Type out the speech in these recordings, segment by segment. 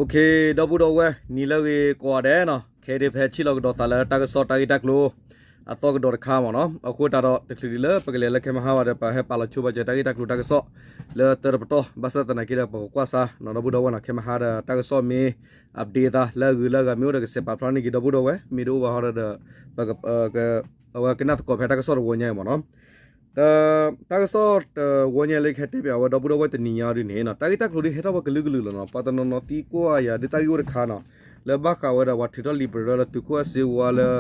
ဒီပုၢ်ဒီဝဲၢ် နံၤလၢအဂ့ၤကိးဂၤဒဲးနီၤ, ခဲအံၤဒုး ပဟဲထံၣ်လိာ်ကဒီးသးလၢတၢ်ကစီၣ်တၢ်ဂ့ၢ်တၢ်ကျိၤ အသီကဒီးတခါမ့ၢ်နီၤ. အဃိသတးဒီး တချုးဒံးလၢပကလဲၤလၢခဲမဟါဘၣ်ဒီး ပဟဲပာ်လီၤဆိဘၣ်စၢၤတၢ်ဂ့ၢ်တၢ်ကျိၤတၢ်ကစီၣ် လၢတၢတပတီၢ်, ဘၣ်ဆၣ်သနာ်က့ဒီး ပကကွၢ်စါနီၤ ဒီပုၢ်ဒီဝဲၢ်နီၤ, ခဲမဟါဒီးတၢ်ကစီၣ်မ့ၢ် update အသးလၢအဂုၤလၢအဂၤ မ့ၢ်အိၣ်ဒီးကစဲးပာ်ဖျါန့ၢ်က့ၤ ဒီပုၢ်ဒီဝဲၢ်, မ့ၢ်တအိၣ်ဘၣ်ဟီဒီး ပ အဝဲကနၣ်သကိးဖဲတၢ်ကစီၣ်တဝီညါအံၤမ့ၢ်နီၤ. တၢ်ကစီၣ်တဝီညါလၢကဟဲတဲပၠးဝဲဒီပုၢ်ဒီဝဲၢ်တနံၤညါအံၤဒ်န့ၣ်နီၤ, တၢ်ဂ့ၢ်တၢ်ကျိၤဒ်ဟဲထီၣ်ဝဲကလုာ်ကလုာ်လီၤနီၤ, ပှၤတနီၤနီၤသံကွၢ်ယၤဒ်တၢ်ဂ့ၢ်အိၣ်တခါနီၤ, လၢဘၣ်ဃးဝဲဒၣ်ပှၤထုးထီၣ်လံာ်ပရၢလၢသုးခိၣ်အဲၣ်စ့ဝါလၢ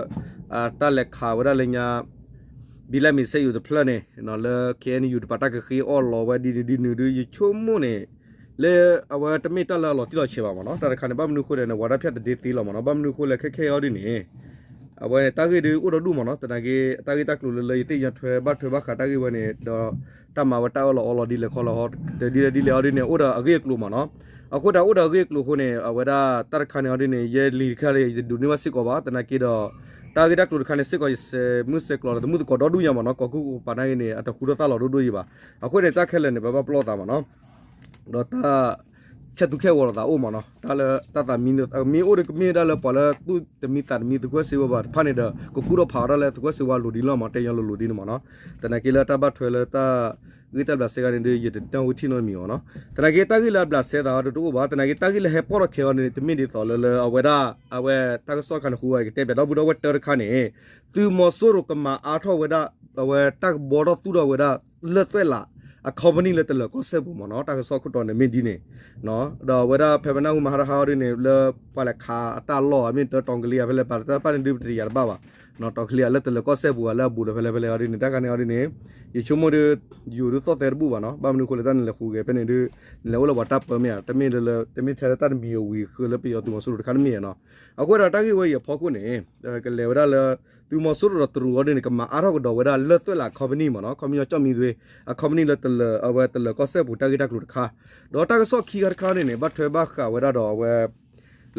တၢ်လဲၤခးဝဲဒၣ်လၢညါ ဘံလၢမ့ၤစဲယိၤတဖျၢၣ်န့ၣ် လၢ KNU တပၤတၢ်ကဃ့အီၣ်လီၤဝဲဒ်န့ၣ်ဒ်န့ၣ်ဒ် ယဆိကမိၣ်န့ၣ် လၢအဝဲတမ့ၢ်တၢ်လၢအလီၤတံၢ်လီၤဆဲးဘၣ်မ့ၢ်နီၤ, တၢ်တခါန့ၣ် ဘၣ်မနုၤအဃိလဲၣ်န့ၣ် ဝဲဒၣ်ဖၠၣ်သဒ့သ့လီၤမ့ၢ်နီၤ, ဘၣ်မနုၤအဃိလဲၣ်ခဲခဲအံၤဒ်န့ၣ် အဝဲန့ၣ် တၢ်ဂ့ၢ်ဒ်အိၣ်ဒီဒူၣ်မ့ၢ်နီၤ, သနာ်က့ တၢ်ဂ့ၢ်တၢ်ကျိၤလၢလၢယသ့ၣ်ညါထွဲဘၣ်ထွဲဘၣ်ဃးတၢ်ဂ့ၢ်ဝဲန့ၣ် ဒီးတၢ်မၤဝဲတၢ်အၢၣ်လီၤအီလီၤဒ်လဲၣ်ခီလီၤ တဒ်လဲၣ်ဒ်လဲၣ်အီၤဒ်န့ၣ် အိၣ်ဒီးအဂ့ၢ်အကျိၤမ့ၢ်နီၤ. အဃိတၢ်အိၣ်ဒီးအဂ့ၢ်အကျိၤအဃိန့ၣ် အဝဲဒၣ်တၢ်တခါန့ၣ်အီၤဒ်န့ၣ် ယဲလံာ်တခါလၢယတဒိးန့ၢ်ဘၣ်စ့ၢ်ကီးဘၣ်, သနာ်က့ဒီး တၢ်ဂ့ၢ်တၢ်ကျိၤတခါန့ၣ်စ့ၢ်ကီး ယစဲးမုၢ်စဲးကျိးလၢသမုၢ်သကိးဒီဒူၣ်ညါမ့ၢ်နီၤ, ကီၢ်ခိၣ်ကီၢ်ပၤနာ်က့န့ၣ် အတဃူထီၣ်သၣ်လီၤဒိၣ်ဒိၣ်ယံၤဘၣ်. အဃိန့ၣ် တၢ်ခဲလၢာ်န့ၣ် ပဘၣ်ပလီၢ်သးမ့ၢ်နီၤ, ဒီးတၢ် ခဲသူခဲဝီၤလိာ်သးအိၣ်မ့ၢ်နီၤ, တၢ်လၢတၢ်သးမံ မ့ၢ်အိၣ်ဒီးကမ့ၢ်ဒၣ်လၢပှၤလၢသူၣ်တမံသးတမံ သုးခိၣ်စ့ဝါဘၣ်တဖၣ်န့ၣ်ဒီး ကကူထီၣ်ဖးအီၤဒၣ်လၢသုးခိၣ်စ့ဝါလိၤဒ်လီၤမ့ၢ် တဲညီလိၤလိၤဒ်န့ၣ်မ့ၢ်နီၤ. သနာ်က့လၢတၢ်ဘၣ်ထွဲလၢတၢ်ဂ့ၢ်တၢ်ဘျးစဲဂၤန့ၣ်ဒီး ယတနၢ်ဟူထံၣ်နီတမံၤအီၤနီၤ. သနာ်က့တၢ်ဂ့ၢ်လၢအဘျးစဲသးအီၤတအိၣ်ဘၣ်, သနာ်က့တၢ်ဂ့ၢ်လၢဟဲပီၣ်ထီၣ်ခဲအံၤန့ၣ် တမ့ၢ်ဒ်သိးလၢလၢအဝဲဒၣ် အဝဲတၢ်ကစီၣ်တခါန့ၣ် ဃုဝဲကတဲပၠးဒီပုၢ်ဒီဝဲၢ်တၢတခါန့ၣ် သုးမီၤစိရိၤကမၤအါထီၣ်ဝဲဒၣ် အဝဲတၢ်ကဘှီထီၣ်သူၣ်ထီၣ်ဝဲဒၣ် လၢၢ်သွဲၣ်လး အ company လၢတလၢၤကီၢ်စဲၣ်ပူၤမ့ၢ်နီၤ, တၢ်ကစီၣ်ခိၣ်တီန့ၣ်မ့ၢ်ဒ်န့ၣ်, ဒီးအဝဲဒၣ်ဖဲပနၢ်ဟူမၤဟါတဟါအီၤဒ်န့ၣ် လၢပှၤလဲၤခးအတၢ်လီၢ် မ့ၢ်တၢ်တီၤကလံၤဧါ ဖဲလဲၣ်ပာ်တၢ်တဖၣ်န့ၣ်ဒုးပတယၤတဘၣ်ဘၣ်, တီၤကလံၤဧါ လၢတလၢၤကီၢ်စဲၣ်ပူၤဧါ လၢအဘူးလၢဖဲလဲၣ်ဖဲလဲၣ်အီၤဒ်န့ၣ် တၢ်ခါန့ၣ်အီၤဒ်န့ၣ် ယဆိကမိၣ်ဒီး ယိၤဒုးသီၣ်သဲတဘူၣ်ဘၣ်နီၤ, ဘၣ်မနုၤအဃိလဲၣ် တၢ်နလဲၤဃုဂဲၤဖဲန့ၣ်ဒုး နလဲၤအိၣ်လၢပှၤတၢ်ပၢမ့ၢ်ဧါ, တမ့ၢ်လၢ တမ့ၢ်ထဲလၢတၢ်တမံၤအဝံၤဃုလၢပယီၤသုးမီၤစိရိၤတခါတမ့ၢ်ဧါနီၤ. အဃိဒီးတၢ်ဂ့ၢ်ဝဲအံၤအဖီခိၣ်န့ၣ် ကလဲၤဝဲဒၣ်လၢ သုးမီၤစိရိၤဒီးတရူးအီၤဒ်န့ၣ် ကမၤအါထီၣ်ကဒီးဝဲဒၣ်လၢၢ်သွဲၣ်လး company မ့ၢ်နီၤ, ခီပညီကၠီၣ်မံသွ့ အ company လၢတလၢၤ အဝဲတလၢၤကီၢ်စဲၣ်ပူၤတၢ်ဂ့ၢ်တၢ်ကျိၤတခါ, ဒီးတၢ်ကစီၣ်ခံခါတခါန့ၣ်န့ၣ် ဘၣ်ထွဲဘၣ်ဃးဝဲဒၣ်ဒီးအဝဲ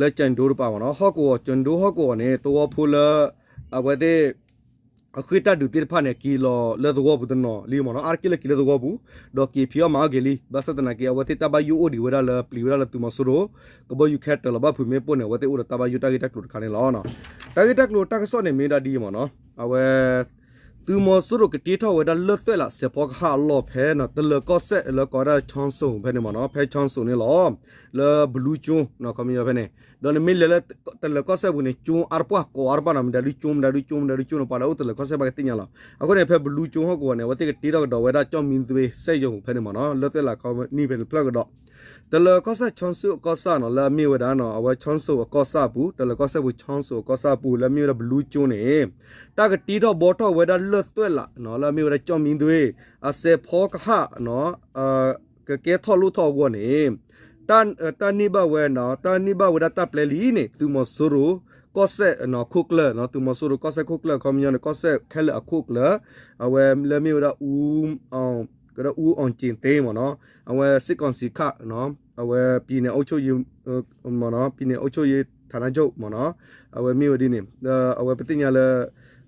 လၢကၠဲၣ်ဒိတပၤမ့ၢ်နီၤ, ဟီၣ်ကဝီၤ ကၠဲၣ်ဒိဟီၣ်ကဝီၤန့ၣ် သဝီဖိလၢ အဝဲသ့ၣ် အဃ့ၢ်တၢ်ဒုးသ့ၣ်တဖၣ်န့ၣ် က့ၤလီၤလၢသဝီပူၤတနီၤလံမ့ၢ်နီၤ, အါတက့ၢ်လၢက့ၤလၢသဝီပူၤ, ဒီးက့ၤဖံးအီၣ်မၤအီၣ်က့ၤလံ, ဘၣ်ဆၣ်သနာ်က့ အဝဲသ့ၣ်တၢ်ဘၣ်ယိၣ်အိၣ်ဒံးဝဲဒၣ်လၢပျံၤဝဲဒၣ်လၢသုးမီၤစိရိၤ ကဘီယူၤခဲတၢၤလီၤဘၣ်ဖုးမ့ၣ်ပိၢ်န့ၣ် အဝဲသ့ၣ်အိၣ်ဒီးတၢ်ဘၣ်ယိၣ်တၢ်ဂ့ၢ်တၢ်ကျိၤတခါန့ၣ်လီၤ. တၢ်ဂ့ၢ်တၢ်ကျိၤတၢ်ကစီၣ်န့ၣ်မ့ၢ်ဒၣ်ဒ်အံၤမ့ၢ်နီၤ, အဝဲ သုးမီၤစိရိၤကတ့ထီၣ်ဝဲဒၣ်လၢၢ်သွဲၣ်လးစဲးဖီကဟၣ်အလီၢ်ဖဲ တလၢၤကီၢ်စဲၣ်လၢကိးဝဲဒၣ် ကၠီၣ်စိၣ် ဖဲန့ၣ်မ့ၢ်နီၤ, ဖဲကၠီၣ်စိၣ်န့ၣ်လီၤ, လၢဘလူကၠိ ခီပညီဖဲန့ၣ်, ဒီးနမ့ၢ်လဲၤလၢတလၢၤကီၢ်စဲၣ်ပူၤန့ၣ် ကၠိအါတပှၢ်ကိးအါတပှၢ်နီၤ, မတၤဒုကၠိ မတၤဒုကၠိ မတၤဒုကၠိန့ၣ် ပှၤလၢအအိၣ်တလၢၤကီၢ်စဲၣ်ဘၣ်ကသ့ၣ်ညါလီၤ. အဃိန့ၣ် ဖဲဘလူကၠိဟီၣ်ကဝီၤန့ၣ် အဝဲသ့ၣ်ကတ့ထီၣ်ကဒီးဝဲဒၣ်ကၠီၣ်မံသွ့စဲးယိၤဖဲန့ၣ်မ့ၢ်နီၤ, လၢၢ်သွဲၣ်လး company ဖဲန့ၣ်တဖျၢၣ်ကဒီး တလၢၤကီၢ်စဲၣ် ကၠီၣ်စိၣ်အကီၢ်ဆၣ်နီၤ လၢအမ့ၢ်ဝဲဒၣ်နီၤ အဝဲကၠီၣ်စိၣ်အကီၢ်ဆၣ်အပူၤ, တလၢၤကီၢ်စဲၣ်ပူၤ ကၠီၣ်စိၣ်အကီၢ်ဆၣ်အပူၤ လၢအမ့ၢ်ဝဲဒၣ်ဘလူကၠိန့ၣ် တၢ်ကတ့ထီၣ်ဘှီထီၣ်ဝဲဒၣ်လၢၢ်သွဲၣ်လးနီၤ လၢအမ့ၢ်ဝဲဒၣ်ကၠီၣ်မံသွ့ အစဲးဖီကဟၣ်နီၤ ကကဲထီၣ်လိၣ်ထီၣ်အဂီၢ်န့ၣ် တၢ်န့ၢ်ဘၣ်ဝဲနီၤ တၢ်န့ၢ်ဘၣ်ဝဲဒၣ်တၢ်ပျဲလံန့ၣ် သုးမီၤစိရိၤကီၢ်စဲၣ်ခိၣ်ကျၢၢ်နီၤ, သုးမီၤစိရိၤကီၢ်စဲၣ်ခိၣ်ကျၢၢ် ခီပညီန့ၣ် ကီၢ်စဲၣ်ခဲလၢာ်အခိၣ်ကျၢၢ် အဝဲလၢအမ့ၢ်ဝဲဒၣ် အူအီၣ်က့ၤသ့မ့ၢ်နီၤ, အဝဲ စစ်ကောင်စီခါနီၤ, အဝဲ ပြည်နယ်အုပ်ချုပ်ရေး မ့ၢ်နီၤ ပြည်နယ်အုပ်ချုပ်ရေးဌာနချုပ် မ့ၢ်နီၤ, အဝဲမ့ၢ်ဝဲဒ်န့ၣ် အဝဲပသ့ၣ်ညါလၢ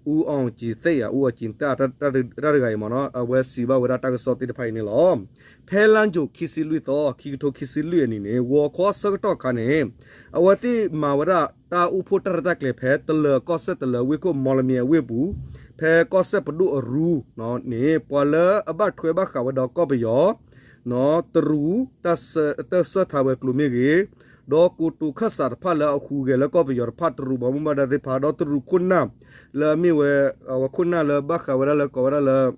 အူအီၣ်က့ၤသ့ဧါ အူအီၣ်က့ၤသ့ တၢ်တဂၤအံၤမ့ၢ်နီၤ အဝဲစံးဘၣ်ဝဲဒၣ်တၢ်ကစီၣ်သ့ၣ်တဖၣ်အံၤန့ၣ်လီၤ. ဖဲလါယူၤခံဆံလွံၢ်သီ ခံကထိခံဆံလွံၢ်အနံၤန့ၣ် ဂီၤခီအဆၢကတီၢ်အခါန့ၣ် အဝဲသ့ၣ်မၤဝဲဒၣ်တၢ်အိၣ်ဖှိၣ်တၢ်ရဲၣ်တၢ်ကျဲၤဖဲ တလၢၤကီၢ်စဲၣ် တလၢၤဝ့ၢ်ခိၣ်မီလမံၤအဝ့ၢ်ပူၤ ဖဲကီၢ်စဲၣ်ပဒိၣ်အရူန့ၣ် ပှၤလၢအဘၣ်ထွဲဘၣ်ဃးဝဲဒီးကီၢ်ပယီၤ တရူး တၢ်ဆၢထၢၣ်ဝဲၤကျိၤမ့ၢ်ဂ့ၤ, ဒီးကိတိာ်ခၢၣ်စးတဖၣ်လၢအဟူးဂဲၤလၢကီၢ်ပယီၤတဖၣ် တရူးဘီမုၢ်ဘၣ်ဒါသ့ၣ်တဖၣ် ဒီးတရူးခိၣ်နၢ် လၢအမ့ၢ်ဝဲ အဝဲခိၣ်နၢ်လၢဘၣ်ဃးဝဲဒၣ်လၢကိးဝဲဒၣ်လၢ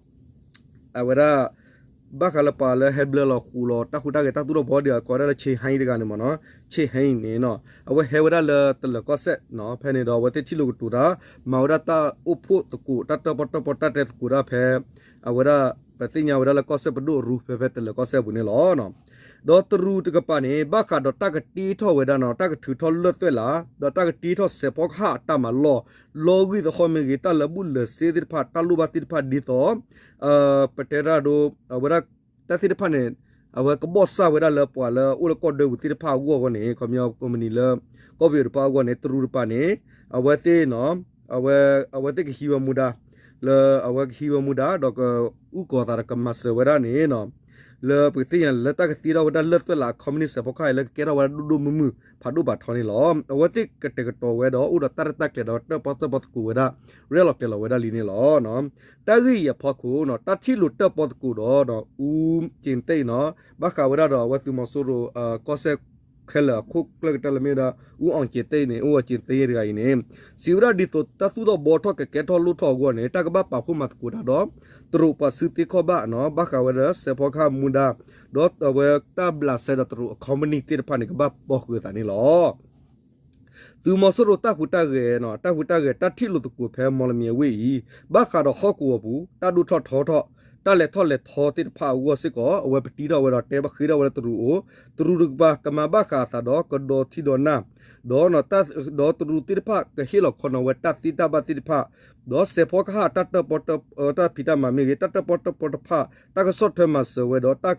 အဝဲဒၣ် ဘၣ်ဃးလၢပှၤလၢဟဲဘျၢလီၤဃူလီၤ တၢ်ဟူးတၢ်ဂဲၤတၢ်သူၣ်ထီၣ်ဘှီဒီး ကိးဝဲဒၣ်လၢ ချ့ၣ်ဟဲတဂၤန့ၣ်မ့ၢ်နီၤ, ချ့ၣ်ဟဲန့ၣ်နီၤ အဝဲဟဲဝဲဒၣ်လၢတလၢၤကီၢ်စဲၣ်နီၤ ဖဲန့ၣ်ဒီး အဝဲသ့ၣ်ထံၣ်လိာ်ကတိၤတၢ် မၤဝဲဒၣ်တၢ်အိၣ်ဖှိၣ်သကိး တၢ်တၢၣ်ပီၣ်တၢၣ်ပီတၢ်တဲသကိးတၢ်ဖဲ အဝဲဒၣ် ပသ့ၣ်ညါဝဲဒၣ်လၢကီၢ်စဲၣ်ပဒိၣ်အရူ ဖဲဖဲတလၢၤကီၢ်စဲၣ်ပူၤန့ၣ်လီၤ. ဒီးတရူးတကပၤန့ၣ် ဘၣ်ဃးဒီးတၢ်ကတ့ထီၣ်ဝဲဒၣ်နီၤ တၢ်ကထုးထီၣ်လၢၢ်သွဲၣ်လး ဒီးတၢ်ကတ့ထီၣ်စဲးဖီကဟၣ်အတၢ်မၤလီၢ် လီၤဂံၢ်သဃီမ့ၢ်ဂ့ၤ တၢ်လၢာ်ဘူၣ်လၢာ်စ့သ့ၣ်တဖၣ် တၢ်လိၣ်ဘၣ်သ့ၣ်တဖၣ်ဒ်သိး ပတဲတၢ်ဒိ အဝဲဒၣ် တၢ်သ့ၣ်တဖၣ်န့ၣ် အဝဲကဘီၣ်စၢ်ဝဲဒၣ်လၢပှၤလၢအိၣ်လၢကီၢ်ဒၢပူၤသ့ၣ်တဖၣ်အဂီၢ်အဂီၢ်န့ၣ် ခီပညီ company လၢ ကီၢ်ပယီၤတဖၣ်အဂီၢ်န့ၣ် တရူးတပၤန့ၣ် အဝဲသ့ၣ်နီၤ အဝဲ အဝဲသ့ၣ်ကဟံးဝဲမူဒါ လၢအဝဲကဟံးဝဲမူဒါ ဒီးကအုၣ်ကီၤသးဒီးကမၤစၢၤဝဲဒၣ်န့ၣ်နီၤ လၢပကသ့ၣ်ညါလၢတၢ်ကသ့ထီၣ်ဝဲဒၣ်လၢၢ်သွဲၣ်လးအခီပနံၣ် စဲးဖီကဟၣ်အံၤလၢကကဲထီၣ်ဝဲဒၣ်ဒိၣ်ဒိၣ်မုၢ်မုၢ်ဖးဒိၣ်ဖးထီန့ၣ်လီၤ. အဝဲသ့ၣ်ကတဲာ်ကတီၤဝဲဒီးအိၣ်ဒီးတၢ်ရဲၣ်တၢ်ကျဲၤဒီးတၢၣ်ပီၣ်တၢၣ်ပီသကိးဝဲဒၣ် ရဲၣ်လီၤကျဲၤလီၤဝဲဒၣ်လံန့ၣ်လီၤ. တၢ်ဂ့ၢ်အံၤအဖီခိၣ် တၢ်ထံၣ်လိာ်တၢၣ်ပီသကိးဒီး အူက့ၤသ့ၣ်နီၤ ဘၣ်ဃးဝဲဒၣ်ဒီးအဝဲသုးမီၤစိရိၤ ကီၢ်စဲၣ် ခဲလၢာ်အခိၣ်ကျၢၢ်ကတၢၢ်လၢမ့ၢ်ဝဲဒၣ် အူအီၣ်က့ၤသ့ၣ်န့ၣ် အူအီၣ်က့ၤသ့ၣ်တဂၤအံၤန့ၣ် စံးဝဲဒၣ်ဒ်သိးတၢ်သူၣ်ထီၣ်ဘှီထီၣ်ကကဲထီၣ်လိၣ်ထီၣ်အဂီၢ်န့ၣ် တၢ်ကဘၣ်ပာ်ဖှိၣ်မၤသကိးတၢ်ဒီး တရူးပှၤစုသ့ခီၣ်ဘၣ်နီၤ ဘၣ်ဃးဝဲဒီးစဲးဖီကဟၣ်မူဒါ ဒီးအဝဲတၢ်ဘျးစဲဒီးတရူးအခီပနံၣ်သ့ၣ်တဖၣ်န့ၣ် ကဘၣ်ပီၢ်ဃုာ်အသးန့ၣ်လီၤ. သုးမီၤစိရိၤတၢ်ဟူးတၢ်ဂဲၤ တၢ်ဟူးတၢ်ဂဲၤ တၢ်ထံၣ်လိာ်သကိးဖဲမီၣ်လမံၤအဝ့ၢ်အံၤ ဘၣ်ဃးဒီးဟီၣ်ကဝီၤပူၤ တၢ်ဒိၣ်ထီၣ်ထီထီၣ် တၢ်လဲၤထီၣ်လဲၤထီသ့ၣ်တဖၣ်အဂီၢ်စ့ၢ်ကီး အဝဲပတံထီၣ်ဝဲဒီးတဲဘၣ်ဃ့ထီၣ်ဝဲလၢတရူးအိၣ် တရူးတကပၤ ကမၤဘၣ်ဃးအသးဒီးကဒီးထံဒီးနၢ် ဒီး ဒီးတရူးသ့ၣ်တဖၣ်ကဟ့ၣ်လီၤခီနီၤဝဲတၢ်သ့တၢ်ဘၣ်သ့ၣ်တဖၣ် ဒီးစဲးဖီကဟၣ်တၢ်တၢၣ်ပီၣ်တၢၣ် တၢ်ဖံးတၢ်မၤမ့ၢ်ဂ့ၤ တၢ်တၢၣ်ပီၣ်တၢၣ်ပီတဖၣ် တၢ်ကဆီၣ်ထွဲမၤစၢၤဝဲဒီး တၢ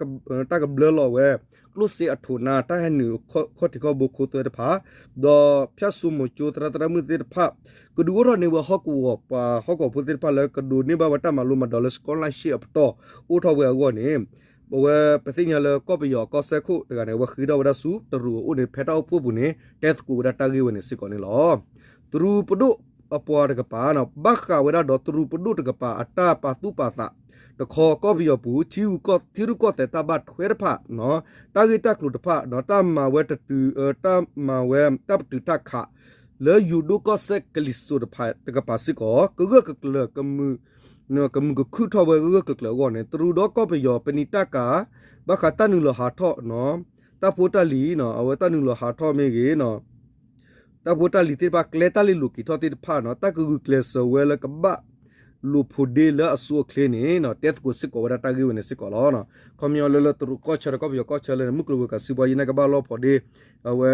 ်ကဘျၢလီၤဝဲ ကျိၣ်စ့အထိးနါ တၢ်ဟဲနုာ်ခီၣ်ထံးခီၣ်ဘိခိသွဲတဖၣ် ဒီးဖၠၣ်စိမိၤကၠိသရၣ်သရၣ်မုၣ်သ့ၣ်တဖၣ် ကဒုးအိၣ်ထီၣ်န့ၢ်ဝဲဟီၣ်ကဝီၤပှၤဟီၣ်ကဝီၤဖိသ့ၣ်တဖၣ်လၢကဒိးန့ၢ်ဘၣ်ဝဲတၢ်မၤလိမၤဒိးလၢ scholarship အပတီၢ်အိၣ်ထီၣ်ဝဲအဂီၢ်န့ၣ် အဝဲပသ့ၣ်ညါလၢကီၢ်ပယီၤအကီၢ်စဲၣ်ခိၣ်တဂၤန့ၣ် အဝဲဃ့ထီၣ်ဝဲဒၣ်ဆူတရူးအအိၣ်န့ၣ် ဖဲတၢ်အိၣ်ဖှိၣ်ပူၤန့ၣ် တဲသကိးဝဲဒၣ်တၢ်ဂ့ၢ်ဝဲန့ၣ်စ့ၢ်ကီးန့ၣ်လီၤ. တရူးပဒိၣ်အပှၤတကပၤ ဘၣ်ဃးဝဲဒၣ်ဒီးတရူးပဒိၣ်တကပၤအတၢ်ပာ်သူၣ်ပာ်သး တခီကီၢ်ပယီၤပူၤ ထံရူၢ်ကီၢ်သဲးတၢ်ဘၣ်ထွဲတဖၣ် တၢ်ဂ့ၢ်တၢ်ကျိၤတဖၣ် တၢ်မၤဝဲတတုၤ တၢ်မၤဝဲတၢ်ပတုာ်တၢ်ခး လၢယိၤဒိၣ်ကီၢ်စဲၣ်ကလံၤစိးတကပၤစ့ၢ်ကီး ကဂၢၢ်ကကျၢၤ ကမုာ်ကခုၣ်ထီၣ်ဝဲဂၢၢ်ဂၢၢ်ကျၢၤကျၢၤအဂီၢ်န့ၣ် တရူးဒီးကီၢ်ပယီၤပနံာ်တၢ်ကၤ ဘၣ်ဃးတၢ်နုာ်လီၤဟးထီၣ် တၢ်ဖိတၢ်လံၤ အဝဲတၢ်နုာ်လီၤဟးထီၣ်မ့ၢ်ဂ့ၤ တၢ်ဖိတၢ်လံၤသ့ၣ်တဖၣ် ကျဲတၢ်လ့ၤလိာ်က့ၤထီၣ်သ့ၣ်တဖၣ်နီၤ တၢ်ကဂုာ်ကျဲးစၢးဝဲလၢကဘၣ်လိာ်ဖိးဒ့လၢအဆိအချ့န့ၣ် တဲသကိးစ့ၢ်ကီးဝဲဒၣ်တၢ်ဂ့ၢ်ဝဲန့ၣ်စ့ၢ်ကီးလီၤ. ခီပညီလၢလၢတရူးကီၢ်ဆၢဒီးကီၢ်ပယီၤကီၢ်ဆၢလၢန့ၣ် မုၢ်ကျိၤဝဲၤကွာ်စံးဘီယံၤန့ၣ် ကဘၣ်လီၢ်ဖိးဒ့ အဝဲ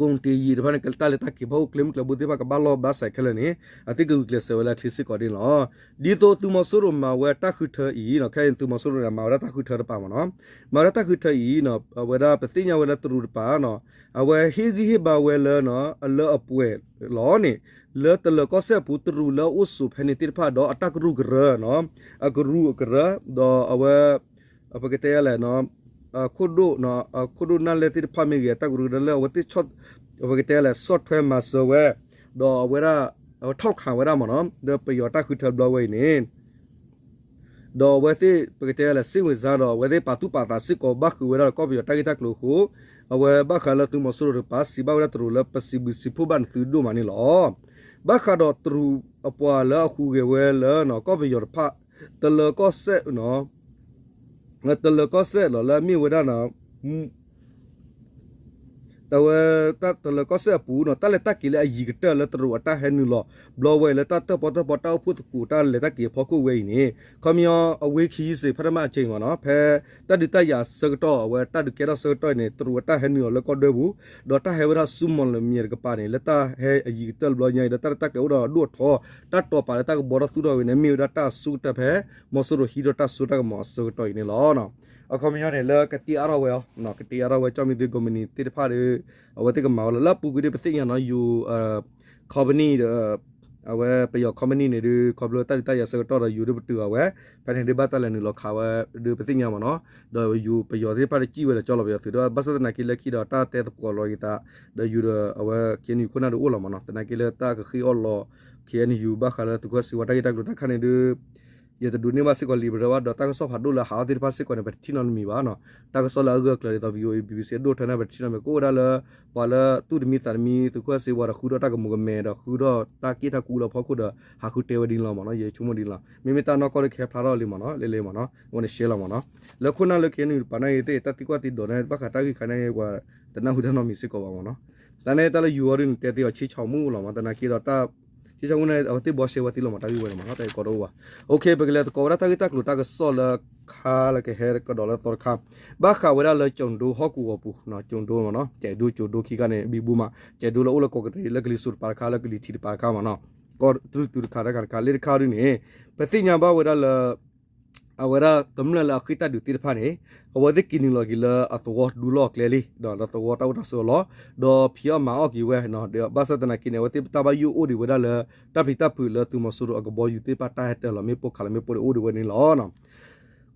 ကိးတ့ယံၤတဖၣ်န့ၣ် တၢ်လဲၤတၢ်က့ၤဖီခိၣ်ကျဲမုၢ်ကျဲဘိသ့ၣ်တဖၣ်ကဘၣ်လီၢ်ဘၣ်စဲးခဲလၢာ်န့ၣ် အသ့ၣ်ကဂုာ်ကျဲးစၢးဝဲလၢအချ့စ့ၢ်ကီးန့ၣ်လီၤ. ဒ်သိးသုးမီၤစိရိၤမၤဝဲတၢ်ဃုထၢအံၤ ခဲအံၤသုးမီၤစိရိၤန့ၣ် မၤဝဲဒၣ်တၢ်ဃုထၢတပၤမ့ၢ်နီၤ မၤဝဲဒၣ်တၢ်ဃုထၢအံၤ အဝဲဒၣ်ပသ့ၣ်ညါဝဲလၢတရူးတပၤနီၤ အဝဲဟ့ၣ်ဂံၢ်ဟ့ၣ်ဘါဝဲလၢ အလၢအပှဲၤလီၤန့ၣ် လၢတလၢၤကီၢ်စဲၣ်အပူၤ တရူးလၢအအိၣ်ဆိးဖဲန့ၣ်သ့ၣ်တဖၣ်ဒီးအတၢ်ကရူၢ်ကရၢ အကရူၢ်အကရၢ ဒီးအဝဲ ပကတဲလဲၣ် ခိၣ်ဒိၣ် ခိၣ်ဒိၣ်နၢ်လဲၢ်သ့ၣ်တဖၣ်မ့ၢ်ဂ့ၤ အတၢ်ကရူၢ်ကရၢလၢအဝဲသ့ၣ် ပကတဲလဲၣ် ဆီၣ်ထွဲမၤစၢၤဝဲ ဒီးအဝဲဒၣ် အဝဲထီၣ်ခးဝဲဒၣ်မ့ၢ်နီၤ ဒီးပယီၤတၢ်ဃုထၢဘျီဝဲအံၤန့ၣ် ဒီးအဝဲသ့ၣ် ပကတဲလဲၣ် စ့ၣ်ဝ့ၤစါဒီး အဝဲသ့ၣ်ပာ်သူၣ်ပာ်သးစ့ၢ်ကီး ဘၣ်ဃုာ်ဝဲဒၣ်ဒီးကီၢ်ပယီၤတၢ်ဂ့ၢ်တၢ်ကျိၤအဃိ အဝဲဘၣ်ဃးလၢသုးမီၤစိရိၤတကပၤ စံးဘၣ်ဝဲဒၣ်တရူးလၢပစံးဘျုးစံးဖှိၣ်ဘၣ်နသုဒိၣ်မးန့ၣ်လီၤ. ဘၣ်ဃးဒီးတရူးအပှၤလၢအဟူးဂဲၤဝဲလၢ ကီၢ်ပယီၤတဖၣ် တလၢၤကီၢ်စဲၣ် တလၢၤကီၢ်စဲၣ်လီၤ လၢအမ့ၢ်ဝဲဒၣ် တဝဲ တလၢၤကီၢ်စဲၣ်အပူၤနီၤ တၢ်လဲၤတၢ်က့ၤလၢအယံၤကတၢၢ်လၢတရူးအတၢ်ဟဲနုာ်လီၤ ဘျီဝဲအံၤလၢတၢ်တၢၣ်ပီၣ်တၢၣ်ပီတၢ်အိၣ်ဖှိၣ်သကိးတၢ်လဲၤတၢ်က့ၤအဖီခိၣ်ဝဲအံၤန့ၣ် ခီပညီအဝ့ၢ်ခံဆံ ဖဲတမၣ်အက့မ့ၢ်နီၤ ဖဲတၢ်ဒုးတၢ်ယၤအဆၢကတီၢ် အဝဲတၢ်ဒုးကဲထီၣ်ဆၢကတီၢ်အံၤန့ၣ် တရူးအတၢ်ဟဲနုာ်လီၤလၢကီၢ်ဒွဲပူၤ ဒီးတၢ်ဟဲဝဲဒၣ်ဆူမီၣ်လမံၤတကပၤန့ၣ် လၢတၢ်ဟဲအယံၤကတၢၢ်တဘျီညါအံၤ ဒီးတၢ်ရဲၣ်တၢ်ကျဲၤအိၣ်ဒီးအဒိၣ်အထီ တၢ်တိာ်ပာ်လၢတၢ်ကဘှီထီၣ်သူၣ်ထီၣ်ဝဲန့ၣ် မ့ၢ်ဝဲဒၣ်တၢ်အဆိကတၢၢ်ဖဲ မီၤစိရိၤဟံးထီၣ်တၢ်စိတၢ်ကမီၤအဆၢကတီၢ်အံၤန့ၣ်လီၤ. အခီပညီန့ၣ် လၢကတ့အါထီၣ်ဝဲအီၤ ကတ့အါထီၣ်ဝဲ ကၠီၣ်မံၤသုးကိးမုၢ်နံၤသ့ၣ်တဖၣ်ဒီး အဝဲသ့ၣ်ကမၤဝဲလီၤ လၢအပူၤကွံာ်ဒီး ပသ့ၣ်ညါနီၤ ယိၤ company ဒီး အဝဲပယီၤ company န့ၣ်ဒီး ခီဖျိတၢ်ဒုးတၢ်ယၤဆၢကတီၢ်ဒီး ယိၤဒီးပတုာ်အီၤဝဲ ဖဲန့ၣ်ဒုးဘၣ်တၢ်လဲၤနုာ်လီၤခးဝဲဒီး ပသ့ၣ်ညါမ့ၢ်နီၤ ဒီးယိၤပယီၤသ့ၣ်တဖၣ်ဒီးစံၣ်ဝဲဒီးကၠီလီၤပယီၤသုးဒီး ဘၣ်ဆၣ်သနာ်က့လၢခံဒီးတၢ်တဲသကိးလီၤက့ၤသး ဒီးယိၤဒီးအဝဲ KNU ခိၣ်နၢ်ဒီးအိၣ်လီၤမ့ၢ်နီၤ သနာ်က့လၢတၢ်ကဃ့အီၣ်လီၤ KNU ဘၣ်ဃးလၢသုးခိၣ်စ့ဝါတၢ်ဂ့ၢ်တၢ်ကျိၤတၢ်ခါန့ၣ်ဒီး ယတဒိးန့ၢ်ဘၣ်စ့ၢ်ကီးလံာ်ပရၢဘၣ် ဒီးတၢ်ကစီၣ်ဖးဒိၣ်လၢဟးအီၣ်သ့ၣ်တဖၣ်စ့ၢ်ကီးန့ၣ် ပတထံၣ်နီတမံၤဘၣ်နီၤ တၢ်ကစီၣ်လၢအဂၢၢ်အကျၢၤဒ်သိး VOA BBC အဒိၣ်ထၢန့ၣ် ပတထံၣ်နီတမံၤ ကအိၣ်ဝဲဒၣ်လၢ ပှၤလၢသူၣ်တမံသးတမံ သုးခိၣ်စ့ဝါဒီးဃုထီၣ်တၢ်ကမူၤကမဲဒီးဃုထီၣ်တၢ်က့ၣ်တၢ်ကူလၢဖီခိၣ်ဒီး ဟးဃုတဲဝဲဒ်န့ၣ်လီၤမ့ၢ်နီၤ ယဆိကမိၣ်ဒ်န့ၣ်လီၤ မ့မ့ၢ်တၢ်နီၢ်ကီၢ်ဒီးကဟဲဖျါထီၣ်လံမ့ၢ်နီၤ လၢလၢမ့ၢ်နီၤ အဝဲန့ၣ်ရှဲလီၤမ့ၢ်နီၤ လၢခိၣ်နၢ်လၢ KNU တပၤန့ၣ်သ့ၣ် တၢ်သံကွၢ်သံဒိးန့ၣ် ဘၣ်ဃးတၢ်ဂ့ၢ်ခါန့ၣ် ပှၤတနၢ်ဟူတၢ်နီတမံၤစ့ၢ်ကီးဘၣ်မ့ၢ်နီၤ တၢ်န့ၣ်တၢ်လၢယိၤအီၤဒ်န့ၣ် တဲသ့အီၤဆ့ဆီမူလီၤမ့ၢ် သနာ်က့ဒီးတၢ် ဆ့ဆီမူန့ၣ် အဝဲသ့ၣ်ဘှီရှဲဝဲသ့လီၤမ့ၢ် တၢ်ဂ့ၢ်ဝဲန့ၣ်မ့ၢ်နီၤ တၢ်အံၤကီဒီးအိၣ်ဘၣ် OK ပကလဲၤသကိးဝဲဒၣ်တၢ်ဂ့ၢ်တၢ်ကျိၤတၢ်ကစီၣ်လၢခါလၢကဟဲကဒီးလၢသီတခါ ဘၣ်ဃးဝဲဒၣ်လၢကၠိၤဒိဟီၣ်ကဝီၤပူၤ ကၠိၤဒိမ့ၢ်နီၤ ကၠဲးဒိကၠိၤဒိခံခါန့ၣ် ဘံဘူမး ကၠဲးဒိလၢအိၣ်လၢကီးကရံးလၢကလံၤစိးတပၤတခါ လၢကလံၤထံးတပၤတခါမ့ၢ်နီၤ ကီၢ်တရုၢ်တုၤတခါတခါတခါ လၢတခါဒ်န့ၣ် ပသ့ၣ်ညါဘၣ်ဝဲဒၣ်လၢ အဝဲဒၣ်ကမျၢၢ်လၢအဃ့ၢ်တၢ်ဒုးသ့ၣ်တဖၣ်န့ၣ် အဝဲသ့ၣ်က့ၤနုာ်လီၤက့ၤလၢအသဝီဒူလီၢ်အကျဲလံ ဒီးလၢသဝီတၢ်အိၣ်တၢ်ဆိးအလီၢ် ဒီးဖံးအီၣ်မၤအီၣ်က့ၤဝဲ ဒီးဘၣ်ဆၣ်သနာ်က့န့ၣ် အဝဲသ့ၣ်တၢ်ဘၣ်ယိၣ်အိၣ်ဒံးဝဲဒၣ်လၢ တၢ်ပျံၤတၢ်ဖုးလၢသုးမီၤစိရိၤအကဘီယူၤသ့ၣ်တဖၣ်တၢ်ဟဲတၢၢ်လီၤမ့ၣ်ပိၢ်ခးလီၤမ့ၣ်ပိၢ်ဒီးအိၣ်ဒံးဝဲန့ၣ်လီၤ.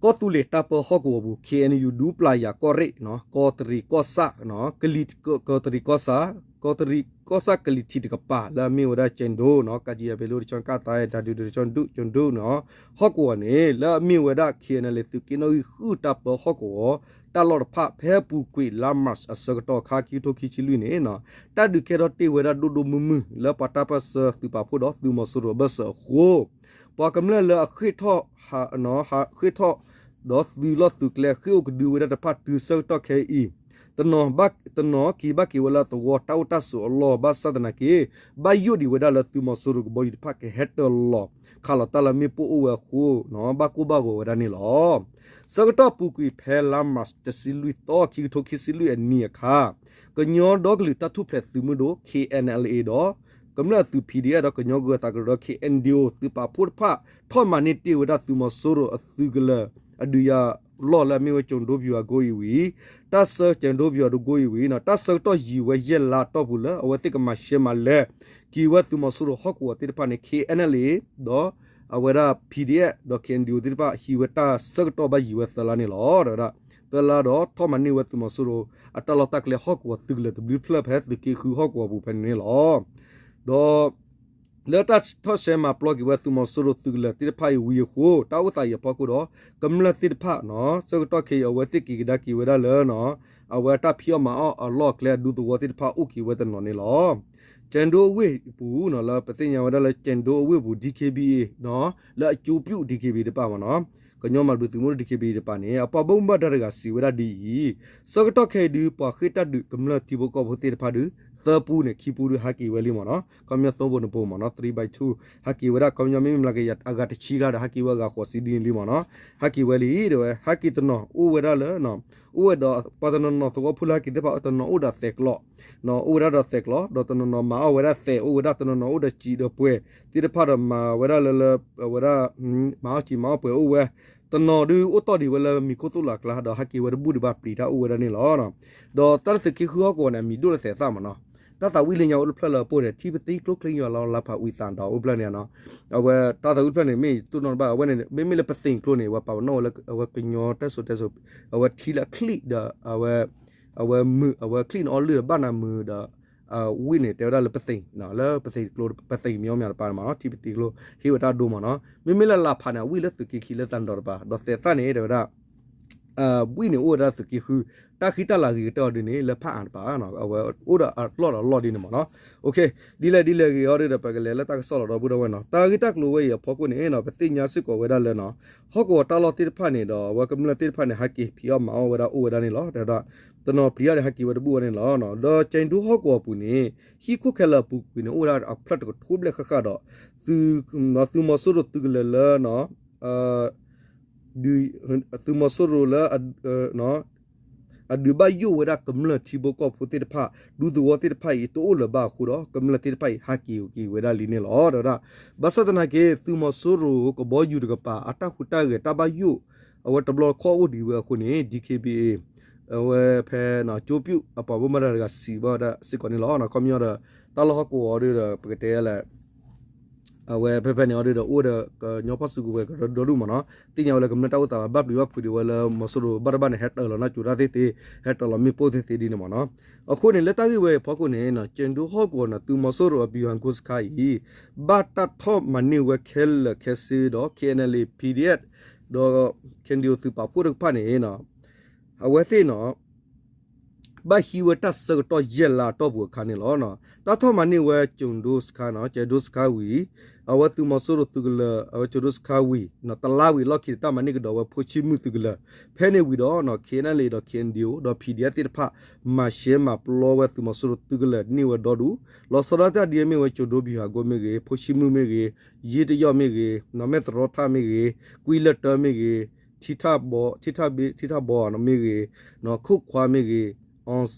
ကီၢ်သူလ့ၤတၢ်ပၢဟီၣ်ကဝီၤပူၤ ခ့ၣ်အဲၣ်ယူၣ် ဒူပျၢ်ယၤကီၢ်ရ့ၣ် ကီၢ်တရံးကီၢ်ဆၣ် ကီၢ်တရံးကီၢ်ဆၣ် ကီၢ်တရံးကီၢ်ဆၣ်ကလံၤထံးတကပၤ လၢအမ့ၢ်ဝဲဒၣ်ကၠဲၣ်ဒိ ကၠံယၤဘဲလိတဆီကၢ်သး တၢ်ဒုးတဆီဒုး ကၠဲၣ်ဒိ ဟီၣ်ကဝီၤန့ၣ် လၢအမ့ၢ်ဝဲဒၣ် ခ့ၣ်အဲၣ်ယူၣ် သုးက့နီၣ်ဂံၢ်ဃုတၢ်ပၢဟီၣ်ကဝီၤ တၢ်လီၢ်တဖၣ် ဖဲပူၤကွံာ်လါမၢ်ၡး အဆၢကတီၢ်ခါ ခံကထိခံဆံလွံၢ်န့ၣ် တၢ်ဒုးကဲထီၣ်တ့ၢ်ဝဲဒၣ်ဒိၣ်ဒိၣ်မုၢ်မုၢ် လၢပှၤတၢ်ပၢၢ်ဆၢသုးပာ်ဖှိၣ်ဒီးသုးမီၤစိရိၤအဘၢၣ်စၢၤအဃိ ပှၤကမျၢၢ်လၢအဃ့ၢ်ထီၣ် ဃ့ၢ်ထီၣ်ဒီးသုးလီၢ်သုးကျဲ ဃ့ၢ်အိၣ်ကဒုဝဲဒၣ်တဖၣ်တုၤဆၢကတီၢ်ခဲအံၤ တနီၤက့ၤဘၣ်က့ၤဝဲလၢသဝီတၢ်အိၣ်တၢ်ဆိးအလီၢ် ဘၣ်ဆၣ်သနာ်က့ ဘၣ်ယိၣ်ဒံးဝဲဒၣ်လၢသုးမီၤစိရိၤကဘီယူၤတဖၣ်ကဟဲတၢၤလီၤ ခးလီၤတၢ်လၢမ့ၣ်ပိၢ်အိၣ်ဝဲအဃိ ဘၣ်ကိၢ်ဘၣ်ဂီၤဝဲဒၣ်န့ၣ်လီၤ. ဆၢကတီၢ်ပူၤကွံာ်ဖဲလါမၢ်ၡး တဆံလွံၢ်သီ ခံကထိခံဆံလွံၢ်အနံၤအခါ ကညီဒီကလုာ်တၢ်ထူၣ်ဖျဲးသုးမုၢ်ဒိၣ် ခ့ၣ်အဲၣ်ယူၣ် ဒီး ကမျၢၢ်သုး ပီၣ်ဒံၣ်အဲၣ် ဒီးကညီဂၢၤသးကရၢဒီး ခ့ၣ်အဲၣ်ယူၣ် သုးပာ်ဖှိၣ်တဖၣ် ထီၣ်မၤန့ၢ်တ့ၢ်ဝဲဒၣ်သုးမီၤစိရိၤအသုးကလၢၤ အဒုးယၤလီၢ်လၢအမ့ၢ်ဝဲကၠဲၣ်ဒိပယီၤအကိအံၤဝံၤ တၢ်ဆၢကၠဲၣ်ဒိပယီၤအကိအံၤဝံၤ တၢ်ဆၢကတီၢ်ယံာ်ဝဲယဲၢ်လါအတီၢ်ပူၤလၢအဝဲသ့ၣ်ကမၤရှဲမၤလဲၤ က့ၤဝဲသုးမီၤစိရိၤဟီၣ်ကဝီၤသ့ၣ်တဖၣ်န့ၣ် ခ့ၣ်အဲၣ်ယူၣ် ဒီး အဝဲဒၣ် ပီၣ်ဒံၣ်အဲၣ် ဒီး ခ့ၣ်အဲၣ်ယူၣ် သ့ၣ်တဖၣ် ဟံးဝဲတၢ်ဆၢကတီၢ်ဘၣ်ယံာ်ဝဲသၢလါန့ၣ်လီၤ. ဒီးဝဲဒၣ် သၢလါဒီးထီၣ်မၤန့ၢ်ဝဲသုးမီၤစိရိၤ အတၢ်လီၢ်တၢ်ကျဲဟီၣ်ကဝီၤသုးကလၢၤတဘျုးဖျၢၣ်ဖဲသုးက့ဃုဟီၣ်ကဝီၤပူၤဖဲန့ၣ်န့ၣ်လီၤ. ဒီး လၢတၢ်ထီၣ်ရှဲမၤပျီက့ၤဝဲသုးမီၤစိရိၤသုးကလၢၤသ့ၣ်တဖၣ်အံၤဝံၤအဃိ တၢ်အိၣ်သးအံၤအဖီခိၣ်ဒီး ကမျၢၢ်သ့ၣ်တဖၣ် ဆၢကတီၢ်ခဲအံၤ အဝဲသ့ၣ်က့ၤကဒါက့ၤဝဲဒၣ်လၢ အဝဲတၢ်ဖံးအီၣ်မၤအီၣ်အလီၢ်အကျဲအဒူသဝီသ့ၣ်တဖၣ်အိၣ်က့ၤဝဲတနီၤန့ၣ်လီၤ. ကၠဲၣ်ဒိအဝ့ၢ်ပူၤ လၢပသ့ၣ်ညါဝဲဒၣ်လၢကၠဲၣ်ဒိအဝ့ၢ်ပူၤ DKBA လၢအကၠိပျူၣ် DKBA တဖၣ်မ့ၢ်နီၤ ကညီမၤဘျုးသုးမုၢ်ဒိၣ် DKBA တဖၣ်န့ၣ် အပှၤဘၣ်မူဘၣ်ဒါတဂၤစံးဝဲဒၣ်ဒ်အံၤ, ဆၢကတီၢ်ခဲအံၤဒုး ပှၤဃ့ၢ်တၢ်ဒုးကမျၢၢ်ထံဖိကီၢ်ဖိသ့ၣ်တဖၣ်ဒုး သၢပူန့ၣ် ခံပူဒုးဟးက့ၤဝဲလံမ့ၢ်နီၤ, ခီပညီ သုံးပုံတစ်ပုံ မ့ၢ်နီၤ three by two ဟးက့ၤဝဲဒၣ် ခီပညီ မ့မ့ၢ်လၢကယၤအဂၤတဆံကျါဒီး ဟးက့ၤဝဲအဂၤဃိးဆံဒ်န့ၣ်လံမ့ၢ်နီၤ, ဟးက့ၤဝဲလံ တဲဝဲ ဟးက့ၤတနီၤ အိၣ်ဝဲဒၣ်လၢ အိၣ်ဝဲဒီးပှၤတနီၤနီၤသဝီဖိလၢဟးက့ၤသ့ၣ်တဖၣ် တနီၤအိၣ်ဒီးသဲးကျီး အိၣ်ဝဲဒၣ်ဒီးသဲးကျီး ဒီးတနီၤနီၤမၤအီၣ်ဝဲဒၣ်သဲး အိၣ်ဝဲဒၣ်တနီၤနီၤအိၣ်ဒီးစံးဒီးပှဲၤသ့ၣ်တဖၣ်ဒီးမၤဝဲဒၣ်လၢလၢ အဝဲဒၣ် မၤအီၣ်စံးမၤအီၣ်ပှဲၤအိၣ်ဝဲ, တနီၤဒုးအိၣ်တီၢ်ဒံးဝဲလၢမံၤခိၣ်သိၣ်လီၤအကျါ ဒီးဟးက့ၤဝဲတဘူၣ်ဒံးဘၣ်ပျံၤတၢ်အိၣ်ဝဲဒၣ်န့ၣ်လီၤ. ဒီးတၢ်လၢသုးက့ဃုဟီၣ်ကဝီၤန့ၣ် အမံၤဒိၣ်လၢသဲးသၣ်မ့ၢ်နီၤ, တၢ်သးဝံၣ်လၢညါအိၣ်တဖျၢၣ်လၢအပိၢ်န့ၣ် ထံပသံကျိချ့ညီလီၤ လါဖးဝံသးဒီးအိၣ်ဖျၢၣ်န့ၣ်နီၤ, အဝဲတၢ်သးဝံၣ်တဖျၢၣ်န့ၣ် မ့ၢ်ယတိၢ်နီၣ်တဘၣ် အဝဲန့ၣ် မ့မ့ၢ်လၢပသ့ၣ်ကျိန့ၣ် ဝဲပာ်ပနီၣ်ဝဲလၢ အဝဲကညီတၢ်စိၤတဲစိၤ အဝဲထံလၢအချံၣ်ဒီး အဝဲ အဝဲမုာ် အဝဲချံၣ်န့ၣ်အီလုၢ်ဒီးဘၣ်နၤမုာ်ဒီး ဝံၣ်န့ၣ် တဲဝဲဒၣ်လၢပသ့ၣ် လၢပသ့ၣ်ကျိ ပသ့ၣ်ကမံၤအီမ့ၢ်တပၤမ့ၢ်နီၤ, ထံပသံကျိ ဟ့ၣ်ဝဲတၢ်ဒိမ့ၢ်နီၤ, မ့မ့ၢ်လၢလါဖးန့ၣ် အဝံၣ်လၢသုးက့ခံလၢသးဒီးတပၤ ဒီးသဲးသၣ်န့ၣ် တဲဝဲဒၣ် ဝံၣ်န့ၣ်အိၣ်ဝဲဒၣ်သုးက့ဃု, တၢ်ဃံတၢ်လၤဂ့ၤကတၢၢ်အီၤဒုးန့ၣ် လၢဖးအါတပၤ အဝဲအိၣ်ဒီးအလီၢ်ဒီးအလီၢ်ဒ်န့ၣ်မ့ၢ်နီၤ, ဒ်လဲၣ်ဒ်လဲၣ်ဂ့ၤအီၤဒုးဒီး ပကလဲၤလၢတၢ်ကစီၣ်လီၤဒီပုၢ်ဒီဝဲၢ်နီၤ, တၢ်ဂ့ၢ်တၢ်ကျိၤဝဲအံၤအဖီခိၣ်န့ၣ် ပသ့ၣ်ညါစ့ၢ်ကီးဝဲဒၣ်လၢ ဟီၣ်ကဝီၤတၢ်လီၢ်သ့ၣ်တဖၣ်န့ၣ်ဒီး အဝဲကမျၢၢ်သ့ၣ်တဖၣ်န့ၣ် ဟးက့ၤဖံးအီၣ်မၤအီၣ်ဝဲဒၣ်အိၣ်ဝဲဒၣ်န့ၣ်လီၤ, တဲဝဲဒၣ် တနီၤပျံၤအီၣ်ဒီးဟးက့ၤဝဲတဘူၣ်ဝဲန့ၣ်လီၤ. ဒီးကၠဲၣ်ဒိဟီၣ်ကဝီၤပူၤန့ၣ် ဟံၣ်ခိၣ်ခဲလၢာ်အပူၤကွံာ်န့ၣ် အိၣ်ဝဲဒၣ်အဖျၢၣ်တကထိဘျဲၣ်ဃၣ်ဃၣ်ဒီး သုးမီၤစိရိၤသုးကလၢၤလၢ သုးမီၤစိရိၤလၢ အဒုးဘၣ်ယိၣ်ဝဲဒၣ်ကမျၢၢ်ထံဖိကီၢ်ဖိသ့ၣ်တဖၣ် ဒူသဝီသ့ၣ်တဖၣ်အံၤ တအိၣ်လၢၤဘၣ်အဃိဒီး ကမျၢၢ်သ့ၣ်တဖၣ်အံၤ ဟးက့ၤက့ၤဝဲဒၣ်လံန့ၣ်လီၤ တဲဝဲဒၣ်. ဘၣ်ဆၣ်သနာ်က့ သုးမီၤစိရိၤကဘီယူၤတကပၤ အတၢ်ဟူးတၢ်ဂဲၤတၢ်ဘၣ်ယိၣ် အဝဲတဘျီခီၣ်အိၣ်ဒံးဝဲအဃိန့ၣ် DKBA အဝဲဖဲ ကၠိပျူၣ်အပှၤဘၣ်မူဘၣ်ဒါတဂၤစံးဘၣ်ဝဲဒၣ်စ့ၢ်ကီးန့ၣ်လီၤ. ခီပညီဒီး တၢ်လီၢ်ဟီၣ်ကဝီၤဒုးဒီး ပကတဲလဲၣ် အဝဲဖဲဖဲန့ၣ်အီၤဒုးဒီး အိၣ်ဒီးကညီဖီၣ်စုကဝဲၤကရၢဒီဒူၣ်မ့ၢ်နီၤ, သ့ၣ်ညါဝဲလၢကမျၢၢ်တၢ်အိၣ်သးဘၣ်ပျံၤဘၣ်ဖုးဒံးဝဲလၢမီၤစိရိၤဘၣ်တဘၣ်န့ၣ် ဟဲတၢၤလီၤနၢ်ကၠိတၢ်သ့ၣ်သ့ၣ် ဟဲတၢၤလီၤမ့ၣ်ပိၢ်သ့ၣ်သ့ၣ်ဒ်န့ၣ်မ့ၢ်နီၤ. အဃိန့ၣ် လၢတၢ်ဂ့ၢ်ဝဲအံၤအဖီခိၣ်န့ၣ် ကၠဲၣ်ဒိဟီၣ်ကဝီၤန့ၣ် သုးမီၤစိရိၤအပယီၤဟၣ်ခိၣ်စခါအံၤ ဘၣ်တၢ်ထီၣ်မၤန့ၢ်ဝဲခဲလၢာ်ခဲဆ့ဒီး ခ့ၣ်အဲၣ်ယူၣ် PDF ဒီး ခ့ၣ်အဲၣ်ယူၣ် သုးပာ်ဖှိၣ်တဖၣ်န့ၣ် အဝဲသ့ၣ်နီၤ ဘၣ်ဟံးဝဲတၢ်ဆၢကတီၢ်ယဲၢ်လါအတီၢ်ပူၤအခါန့ၣ်လီၤ. တၢ်ထီၣ်မၤန့ၢ်ဝဲကၠဲၣ်ဒိစခါနီၤ ကၠဲၣ်ဒိစခါဝံၤ အဝဲသုးမီၤစိရိၤသုးကလၢၤ အဝဲကၠဲၣ်ဒိစခါဝံၤ တလါဝံၤအလီၢ်ခံန့ၣ် တၢ်မၤန့ၢ်ကဒီးဝဲဖိဆံမုၢ်သုးကလၢၤ ဖဲန့ၣ်ဝံၤဒီး ခ့ၣ်အဲၣ်ယူၣ် ဒီး ခ့ၣ်အဲၣ်ယူၣ် ဒီး PDF သ့ၣ်တဖၣ် မၤရှဲမၤပျီဝဲသုးမီၤစိရိၤသုးကလၢၤန့ၢ်ဝဲဒီဒူၣ် လီၤဆီဒၣ်တၢ်ဒ်အမ့ၢ်ဝဲကၠဲၣ်ဒိပယီၤဟၣ်ခိၣ်မ့ၢ်ဂ့ၤ ဖိဆံမုၢ်မ့ၢ်ဂ့ၤ ယ့ၢ်တယီၣ်မ့ၢ်ဂ့ၤ နီၢ်မဲၣ်သရီထၣ်မ့ၢ်ဂ့ၤ ကွံလၢၢ်တၢမ့ၢ်ဂ့ၤ ထံထၣ်ဘီ ထံထၣ်ဘီ ထံထၣ်ဘီမ့ၢ်ဂ့ၤ ခိၣ်ခွါမ့ၢ်ဂ့ၤ